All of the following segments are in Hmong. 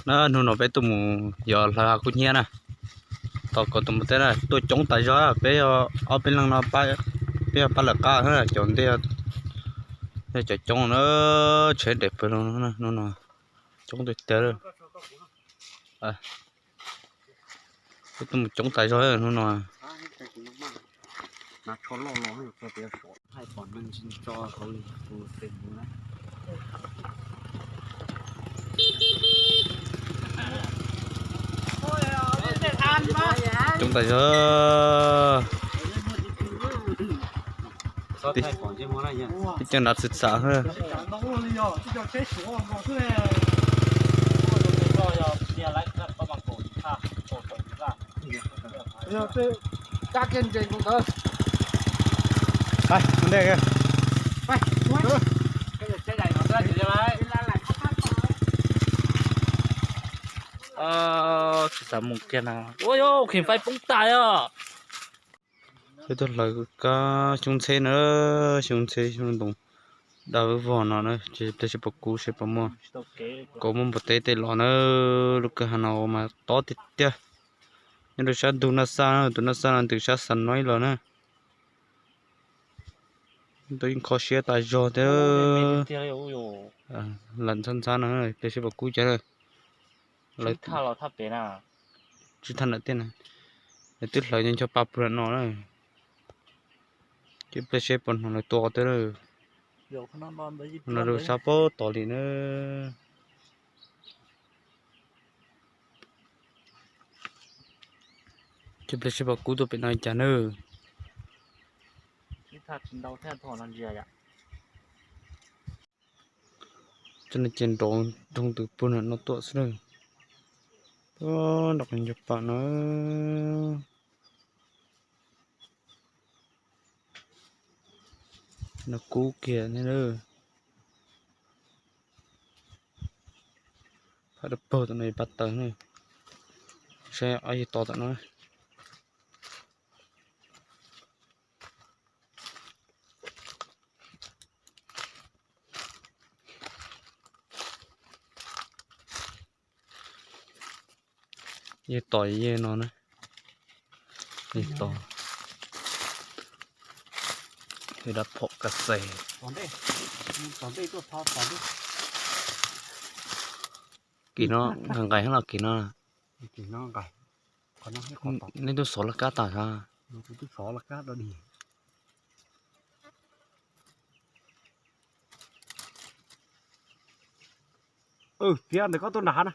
Na, hnub no peb tuaj mus yos hlawv hav kub hnyiab na, tos kom tus mus teb na, tuaj coob tas zog. Peb ob peb leeg no, peb yog pab lawv qab na, cov ntej yog cov coob na, tsheb daim pawg lug hnub no coob tiag tiag. Peb tuaj mus coob tas zog hnub no. Coob tas zog. Tib cov nrad txwm txam. Tsis xav mus kiag na. Ua, kheem fais poob tas os. Peb tuaj hlawv kab xyoob ntxheb na, xyoob ntxheb xyoob ntoo dab vog no na, pliag seb puas kub seb puas muaj, kom muaj npua teb tej los na. Lub kwj ha no mas tob tiag tiag. Nyob rau sab ntug Naj Xaj na, tus Naj Xaj no ntws sab Xa Noib los na. Ntawd yeej kho siab tas zog thiab. Lam ntxhab ntxhab no, pliag seb puas kub cas na. Lawv tsis thaj nram tiaj na, lawv twb hlawv nco nco pa puag nram no na. Ces pliag seb puas hnov lawv tua thiab na. No rau sab pab tom li na. Ces pliag seb puas kub tuaj pem no cas na. Cov no ces nrov nroo ntws puag nram no tuaj xwb na. Nrov qees nco pam no. No kub kiag thiab na. Phab rau pag tom no yog pab taws na. Saib ob yawg tos tom no. Yawg tos yawg no na. Yawg tos. Yawg dab phom ka xes. Kis no nqais nqais los kis no. Nej twb xov laj kab tas sas? Txiav ntawm koj tuaj nrad na,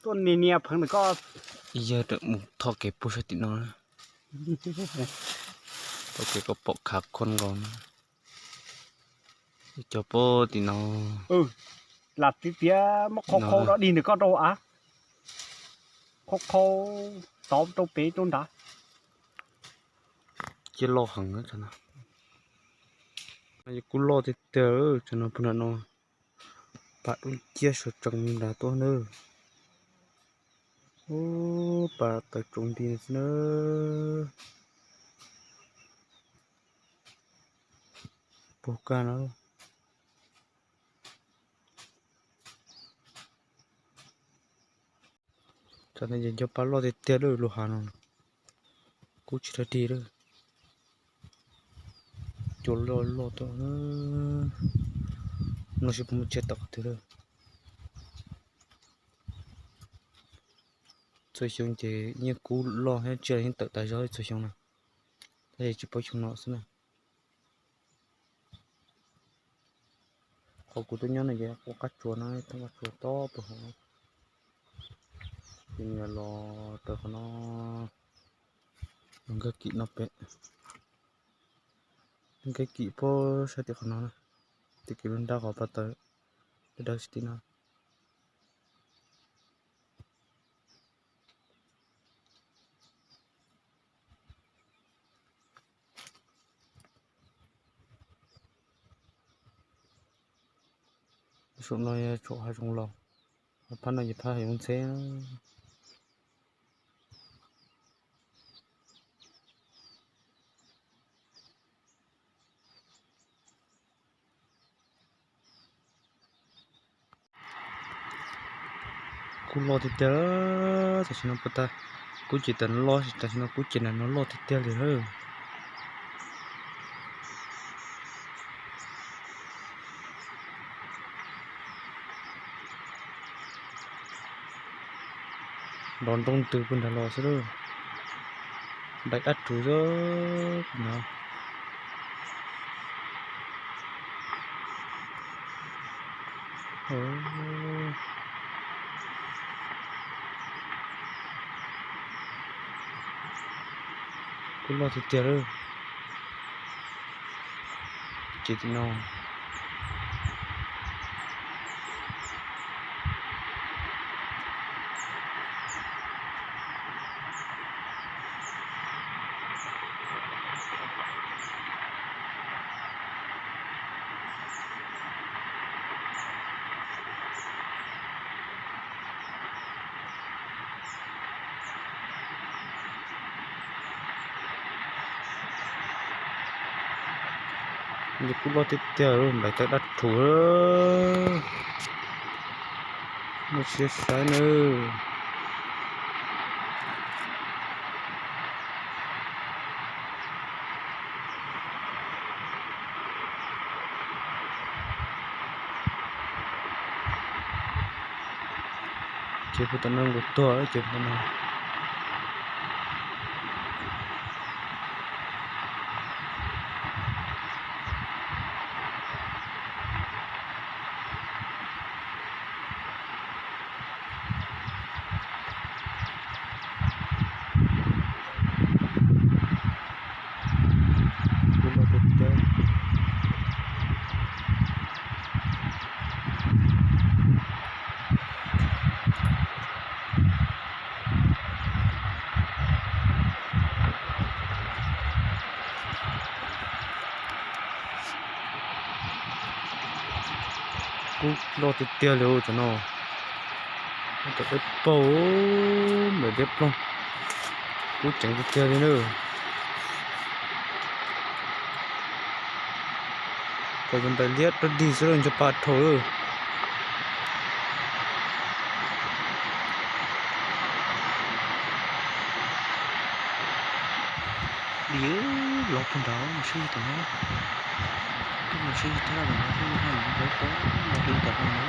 tuaj nias nias pheev ntawm koj. Yawg mus thoj kev puag sab tim no na. Thoj kev koj pom khav khuaj nkaus na. Cov puag tim no. Lam txiav txiav muab qhau qhau rau dig ntawm koj rau av. Qhau qhau tov rau pem rau nrad. Ciaj loj heev. Kub loj tiag tiag, tsam no puag nram no. Pas dub nciab sawv tsees nrad tuaj na. Ub, pas tawv tsaus nti xwb na. Puag kaj no. Tsam no ces nco pa loj tiag tiag lawm lub hav no. Kub tsis rag dig lawm. Cua loj loj tuaj. Mloog seb puas muaj tsiaj tawm qhov twg lawm. Txhua xyoo ces yeej kub loj thiab tsiaj yeej tawm tas zog txhua xyoo na. Tab sis tsis paub xyoo no xwb na. Qhov kuv tuaj nyob no ces qab tsuas no, qab tsuas tob puag hauv. Ces nws los raws qhov no, nkag kim no pem, nkag kim puag sab tim qhov no na, tim kev lub nrab qhov pas tawv, dawb dawb xwb tim no. Saum no yog saum hav zoov los, phab no ces phab hav zoov ntxheb. Kub loj tiag tiag, tam sim no puas tag, kub ces tam no loj, tam sim no kub ces tam no loj tiag tiag li lawm. Nrov nroo ntws puag nram los xwb lauj. Nplaim dab rhuv xwb no. Kub loj tiag tiag lawm. Ces tim no Ces kub loj tiag tiag, nplaim tawv dab rhuv. Muaj siab saib nawb. Ces puag ta no nkaus tuag ces puag ta no. Kub loj tiag tiag li cov no. Cov peb paug, nplaim liab ploog. Kub ceev tiag tiag li na. Kom yog nplaim liab rab dig xwb los ncho pa dhau lawm. Li lov puag nrad mas saib yog tom no, twb mus saib yog thaj tom no xwb, thaj no lov poob los li tom no na.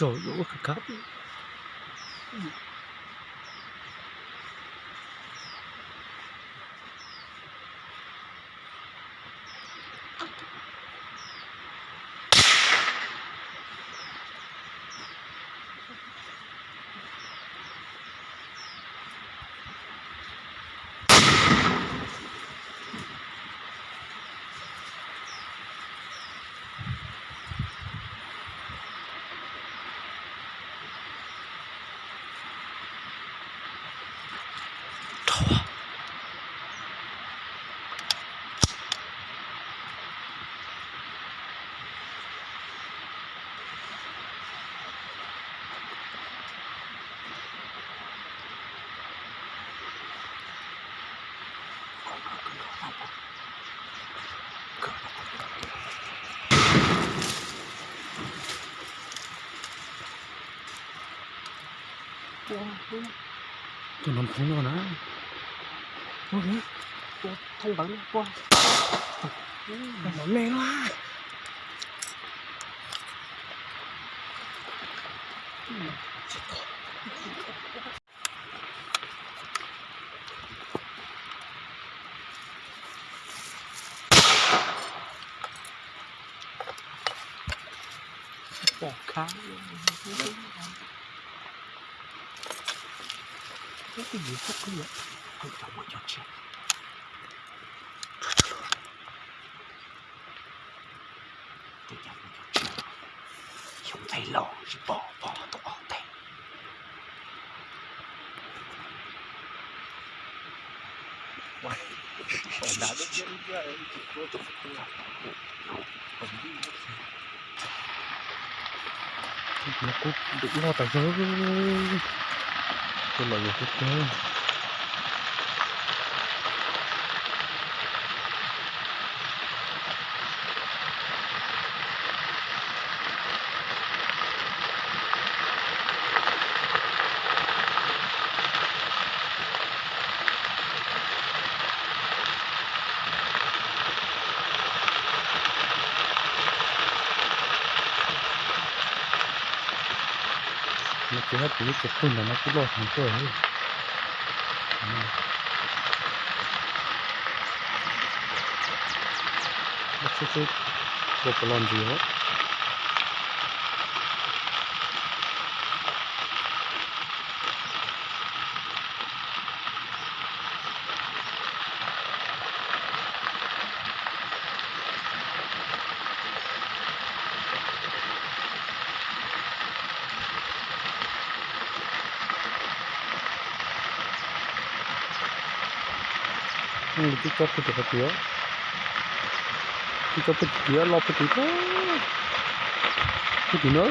Zaum yuav ua kawg kab. Tus no phoob no na. Thoob ntawd no, no me no. Pom khab. Ub, twb yim xwb, twb yim. Tus cov mus cov tshiab. Tus cov mus cov tshiab. Xyov ntxhais los tsis pom, pom tus ob teg. Kuv dim loj tas zog. Kuv los yuav kuv kawg. No ces hab pum lub tsev pawg ntawm no kuj loj heev tuaj. Xwb xwb, ua puas los ntxiv. Twb tsob pug tim qhov tid, twb tsob pug tim tid, loj pug tim, pug tim na.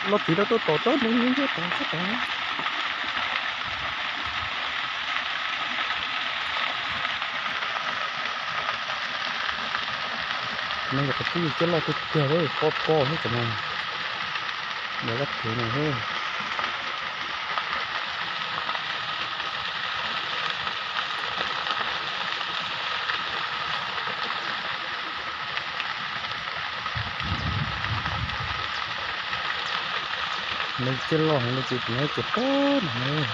Los tid rau tuaj tom tsob ntoo ntawd tom sab tod. No yog qhov twb yog caj loj tiag tiag li, pob pob thiab cov no, yog lab thuv no thiab. Nws caj loj heev li ces kuv nyob ces pob no.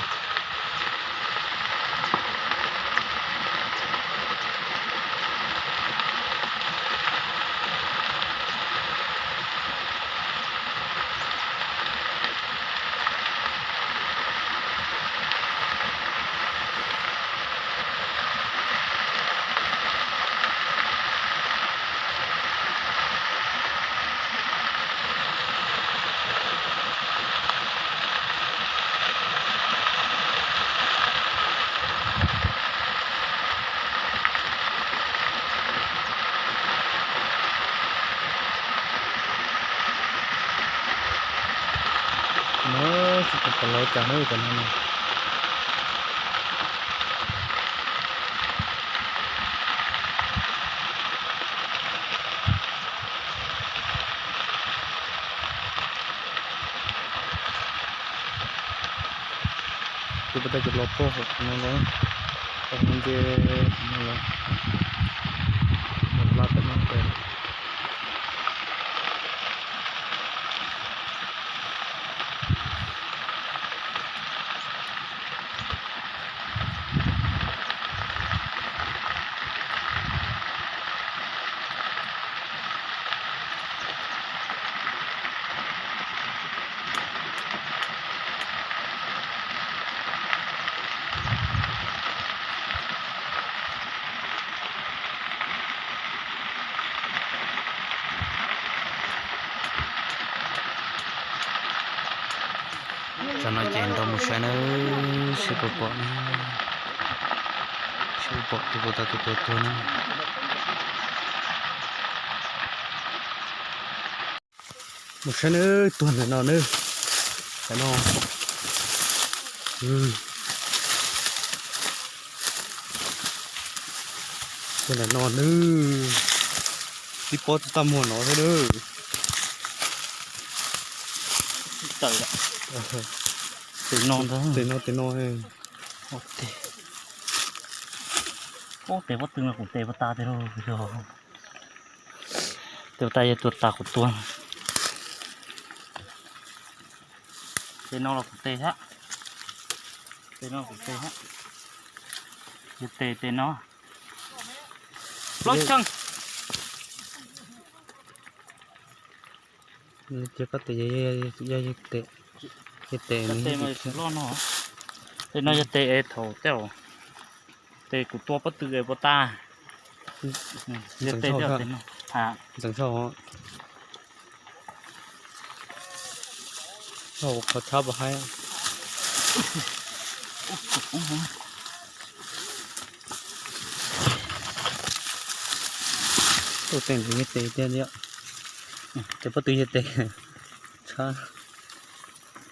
No tsis pom qhov lawv cas na cov no. Tus pas tas ces los puag hauv no los, nce no los, los laj pem no pem. Tsam no ces nrog mus saib nawb, seb puas pom na. Pom tus puas tas tus puas tuag na. Mus saib nawb, tuag ntawm no nawb. Ntawm no. Tuag ntawm no nawb. Tib pob tib tag muag no xwb nawb. Tes no, tes no. Tes pob tw no kuv tes puas tas tes lauj. Tes puas tas, yog tus tas kuv tua. Tes no los kuv tes thiab. Tes no kuv tes thiab. Yog tes, tes no. Plaub cheej. Ces koj tes, yog tes, yog tes loj no. Tes no yog tes es thaum tej, tes kuv tua pob tw es puas tas. Yog tes, tes no. Ntxeev saum. Qhov tshab puas haib. Tes ntawd yog tes tiag tiag. Tes pob tw yog tes tshab.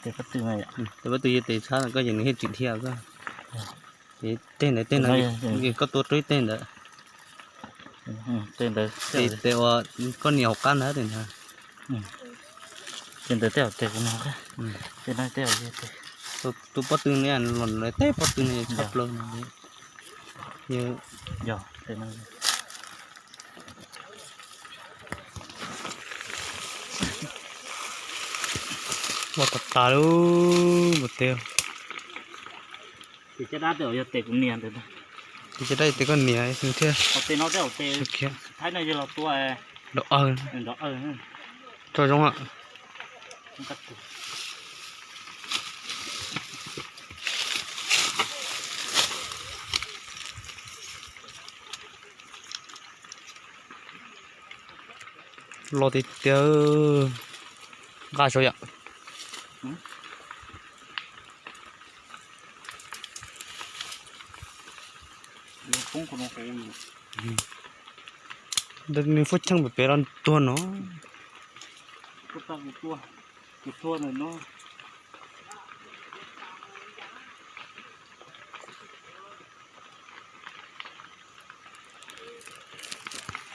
Tes pob tw yog tes tshab, koj ces nws thiaj tsim dhia koj. Ces tej ntawd tej no ces koj tua rau ib teg ntawd. Tes uas koj nias hauv qab ntawd tes ntawd. Tes ntawd tej, tes kuv no, tes no tej. Tus pob tw no los lawv tej pob tw no tshaj plaws no. Yog, yog tes no. Los tas tas lub npua teb. Tes caj dab tej yog tes kuv nias ntawd. Tes caj dab tes koj nias thiab. Tes no tej, tes thaib no yog los tua nrov awg, nrov awg. Tso zoo. Los tiag tiag, nqa saud yom. Nws fuab cheej pem pem los tuag no.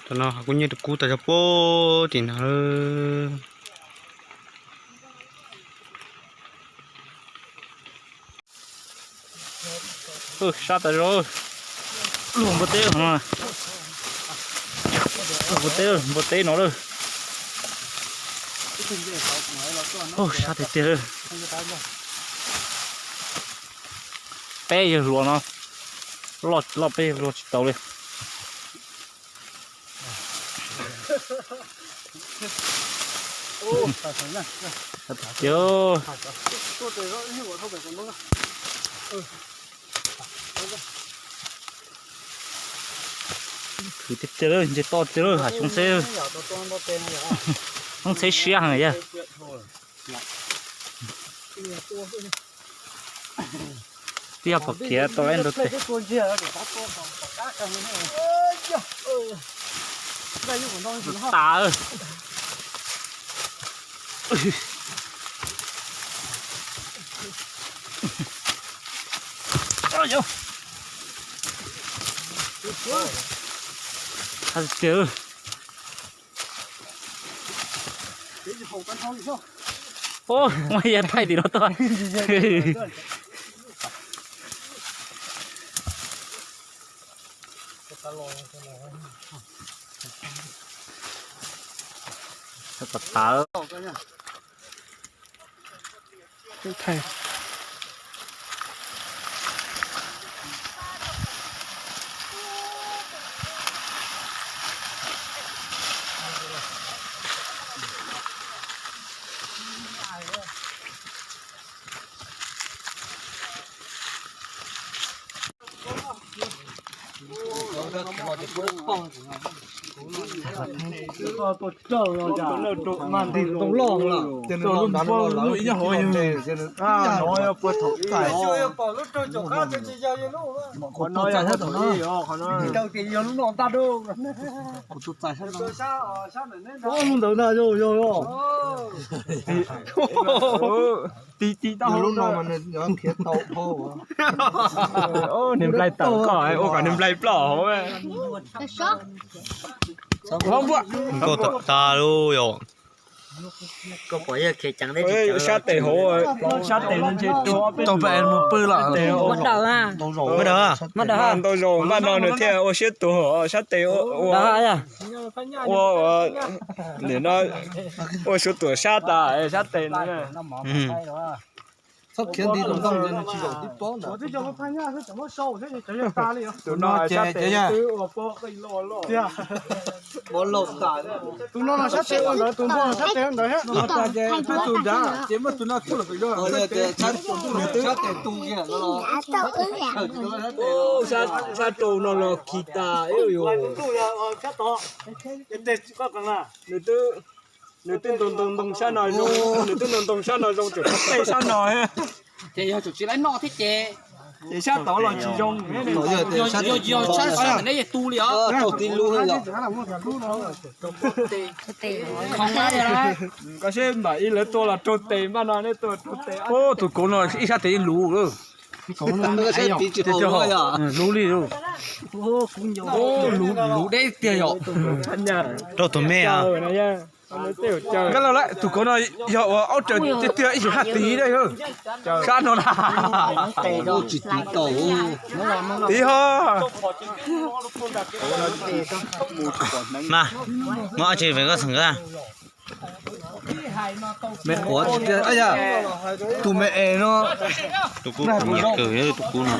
Tam no kuv nyiag tus kub tas zog puag tim no. Sab tas zog, luag npua teb no, luag npua teb, npua teb no lawm. Sab tiag tiag lawm. Peb yawg hluas no, loj loj peb yawg hluas tsis tau li. Tiag, khwv tiag tiag lawm, ntshe toj tiag lawm, hav xyoob txheb, xyoob txheb siab heev yag. Twb yog pom khiav tau ib ntu tes. Tas. Tiag. Ub, muaj yam thaij tim no tuaj. Thaij. Ntawd na, yog yog yog. Ti ti tau lub no mas nws khiav tau dhau. Niag nplaig tawm koj ua kom niag nplaig ploj hauv. Nkauj tag tag lub yom. Sab tes hauv, sab tes no ntshe tau peb mus pw lawm. Ntau zaus maj no nws thiaj ua siab tuag, sab tes ua ua nim no ua suav tuam sab tas sab tes no. Txhob khiav nti tus ntoo, nws tsis zaum tib pob ntawd. Tus no sab tes twb ua pob qij loj loj. Tus no sab tes ua ntawd, tus npua sab tes ua ntawd thiab. Tus nrad ces muab tus no tsuj los pem zog. Sab tes tu kiag no. Sab rau no los khi tas ib yus. Nws twb ntoo ntoo ntoo sab no zoo, nws twb ntoo ntoo sab no zoo tseem tej sab no. Ces yog tseem tsis laib noj thiab ces. Ces sab tod los tsis zoo. Yog yog sab sab neb yeej tu li os. Raug tib lub los. Koj seb mam ib lawv tua los raug tes maj no neb tua raug tes. Tus kauv no ib sab tes yeej luv lawm. Luv li luv deb tiag yom. Raug tus me. Nkaj Lauj, tus kauv no yog ua ob raws tiag tiag ib xyoos haj tiv sab no na. Tiv ho. Na, muab ab tsi vem koj xeem koj. Me quav, tus me es no. Tus kub nyiam kawg tus kub no.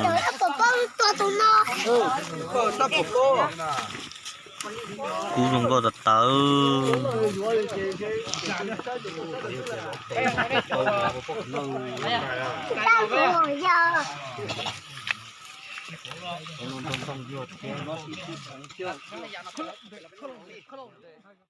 Kub zoo nkauj tas tas.